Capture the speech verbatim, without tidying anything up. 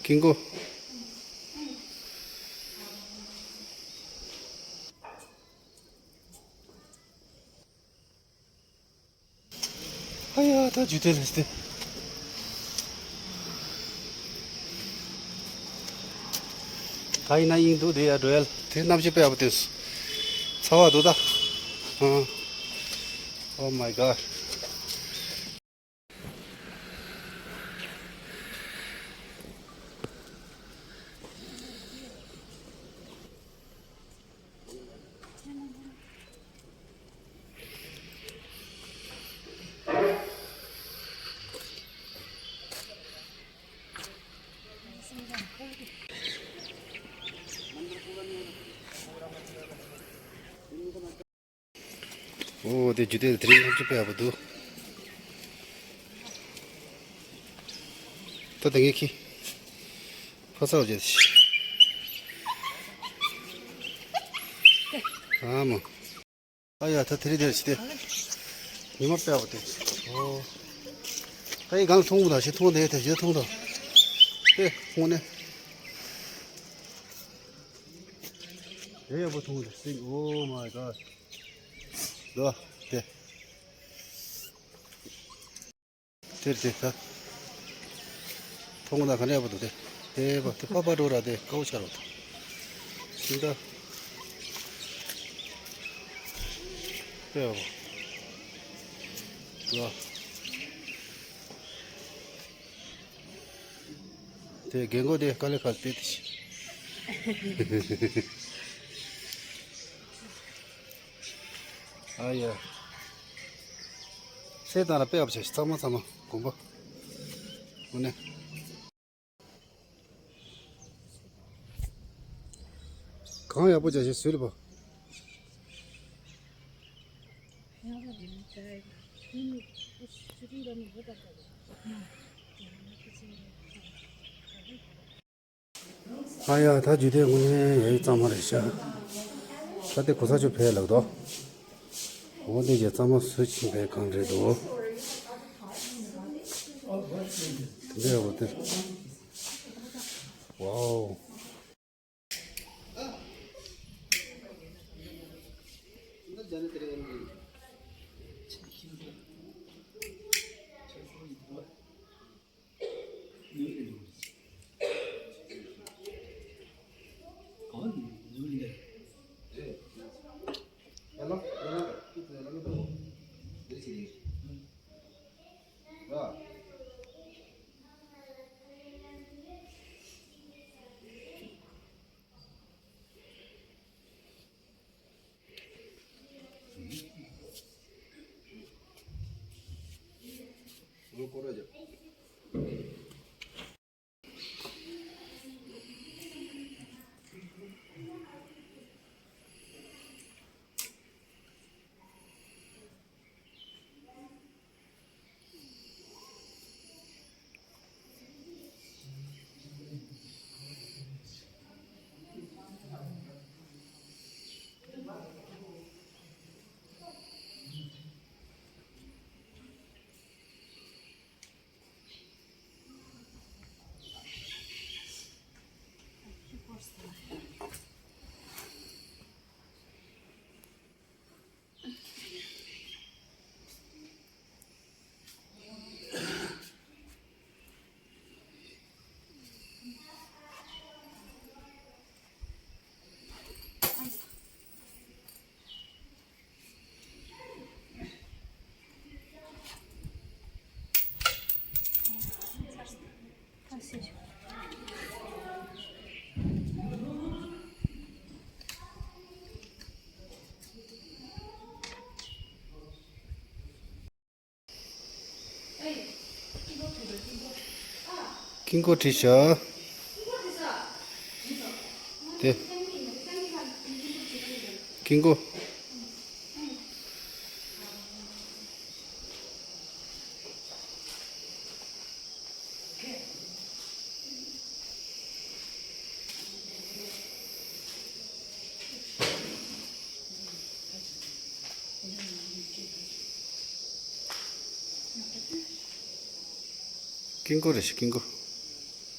ཀིང་ཀོ། ཨ་ཡ། ད་འཇུ་དེ་ལས་ཏེ། ད་ཡིན་ན་ཡིན་འདུག་དེ་ཡ་འགྲོ་ཡ་ལ་དེ་གནམ་གཤིས་དཔེ་ཡག་པོ་དེ། ཚ་བ་འདུག་ད། ཨ། Oh my God. ཨོ་དེ་འཇུ་དེ་དེ་རིང་ཐམས་ཅད་དཔེ་ཡག་པོ་འདུག་ད་དེ་ངས་ཁྱི་ཕ་ཚ་བ་བྱས་ཤི། ཨ་མ། ཨ་ཡ། ད་དེ་རིང་དེར་ཤི་དེ། ཉི་མ་དཔེ་ཡག་པོ་དེ། ཨོ། ད་ཡི་གང་ལ་མཐོང་བ་དང་ཤི་མཐོང་དེ་དེ་ཞེ་མཐོང་དང་། དེ་དངོས་གནས། དེ་ཡག་པོ་མཐོང་དེ་སིང་། Oh my God. དོ། དེ། དེར་དེ་ད། མཐོང་ན་ག་འདྲ་ཡག་པོ་འདུག་དེ། དེ་བ་དེ་པ་པ་འགྲོ་ར་དེ་ཀའོ་ཆ་རོ་དེ། སིང་ད། དེ་ཡག་པོ། ལ། དེ་རྒན་གོག་དེ་དཀའ་ལས་ཁག་དཔེ་དེ་ཤི། ཨ་ཡ། སེ་དང་ར་དཔེ་ཡག་པོ་བྱས་ཤི། གཙང་མ་གཙང་མ་དགོན་པ། དངོས་གནས། གང་ཡག་པོ་བྱས་ཤི་ཟུར་ལ་བ། ཨ་ཡ། ད་འཇུ་དེ་དངོས་གནས་ཡ་ཡི་གཙང་མ་རེད་ཤག་ད་དེ་གོ་ས་ཆུ་ཕེ་ལགས་དོ། འོ་དེ་རྗེས་གཙང་མ་སུ་ཕྱིན་པའི་གང་རེད་དོ། དེ་འདྲའི་འོ་དེ། ཝའོ། ཀིང་ཀོ་བྲིས་ཤག་དེ། ཀིང་ཀོ། ཀིང་ཀོ་རེད་ཤག་ཀིང་ཀོ།